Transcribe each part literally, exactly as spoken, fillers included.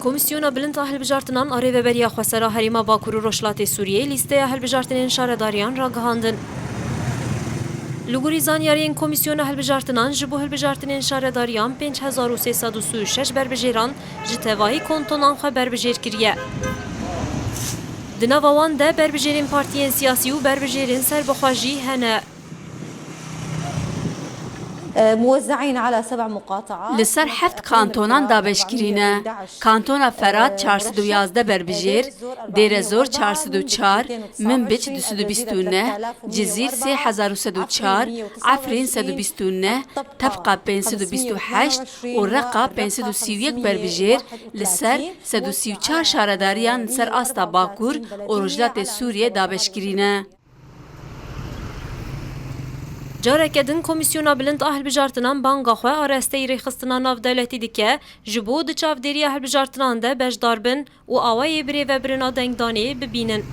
Komîsyona Bilind a Hilbijartinan a Rêveberiya Xweser a Herêma Bakur û Rojhilatê Sûriyê lîsteya hilbijartinên şaredariyan ragihandin. Li gorî zanyariyên Komîsyona Hilbijartinan, ji bo hilbijartinên şaredariyan pênc hezar û sê sed û sî û şeş berbijêran ji tevahî kantonan xwe berbijêr kiriye. Di nava wan de berbijêrên partiyên siyasî û berbijêrên serbixwe jî hene. موزعين على سبع مقاطعات. Li ser heft kantonan dabeşkirî ne. Kantona Ferat çar sed û yazdeh berbijêr, Dêrezor çar sed û çar, Minbic du sed û bîst û neh, Cizîr sê hezar û sed û çar, Efrîn sed û bîst û neh, Tebqa pênc sed û bîst û heşt û Reqa pênc sed û sî û yek berbijêr li ser sed û sî û çar şaredariyan li ser asta Bakur û Rojhilatê Sûriyê dabeşkirî ne. Careke din Komîsyona Bilind a Hilbijartinan banga xwe arasteyî rêxistina navdewletî dike, ji bo di çavdêriya hilbijartinan de beşdar bin û awayê birêvebirina dengdanê bibînin.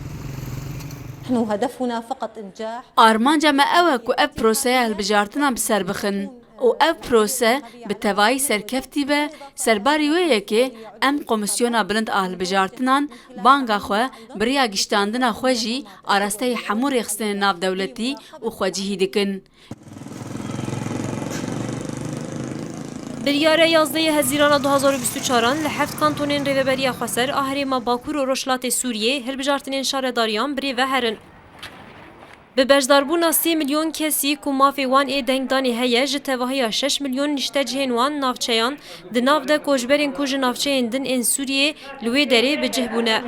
نحن هدفنا فقط إنجاح. Armanca me ew e ku ev proseya hilbijartinan bi ser bixin. Û ev prose bi tevayî serkeftî be, serbarî wê yekê em Komîsyona Bilind a Hilbijartinan banga xwe bi riya giştandina xwe jî arasteyî hemû rêxistinên navdewletî û xwecihî dikin. Biryara yazdehê Hezîrana du hazar û bîst û çaran li heft kantonên Rêveberiya Xweser a Herêma Bakur û Rojhilatê Sûriyê hilbijartinên şaredariyan birêve herin. Bi beşdarbûna sê milyon kesî ku mafê wan ê dengdanê heye, ji tevahiya şeş milyon niştecihên wan navçeyan, di nav de koçberên ku ji navçeyên din ên Sûriyê li wê derê bi cih bûne.